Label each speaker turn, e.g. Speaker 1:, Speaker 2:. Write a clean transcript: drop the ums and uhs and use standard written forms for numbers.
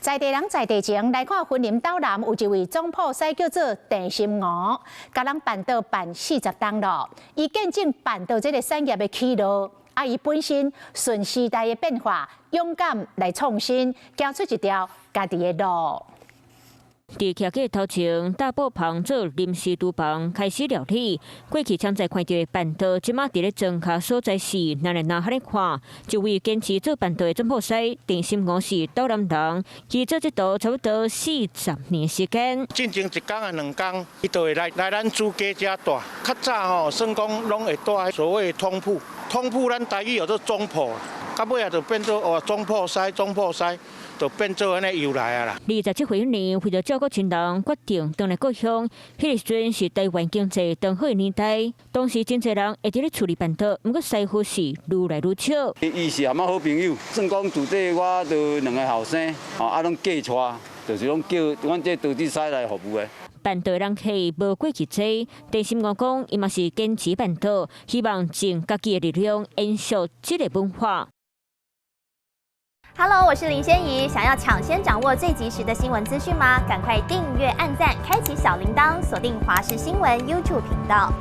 Speaker 1: 在地人在地情，來看雲林斗南有一位總鋪師叫做鄭心娥，共人辦桌辦40冬咯。伊見證辦桌這个產業的起落，啊，伊本身順時代的變化，勇敢來創新，行出一條家己的路。
Speaker 2: 佇徛架頭前大布棚做臨時廚房開始料理。過去常在看著的辦桌，這馬佇咧莊跤所在時，咱來拿下咧看，一位堅持做辦桌的總鋪師鄭心娥是斗南人，伊做這道差不多40年時間。
Speaker 3: 進前一工啊兩工，伊就會來來咱主家遮蹛。較早吼，算講攏會蹛所謂通鋪，通鋪咱台語叫做總鋪，到尾啊就變做哦總鋪師，總鋪師。就變做按呢由來啊啦。
Speaker 2: 27歲彼年，為著照顧親人，決定轉來故鄉。彼个時陣是台灣經濟當好的年代，當時真濟人會佇咧厝裡辦桌，毋過師傅是愈來愈少。
Speaker 4: 伊是阿媽好朋友，算講自細我都兩个後生，吼啊攏嫁娶，就是攏叫阮這桌子師來服務的。
Speaker 2: 辦桌人客無過去濟，鄭心娥講，伊嘛是堅持辦桌，希望盡家己的力量延續這个文化。
Speaker 5: Hello，我是林仙怡。想要搶先掌握最及時的新聞資訊嗎？趕快訂閱、按讚、開啟小鈴鐺，鎖定華視新聞 YouTube 頻道。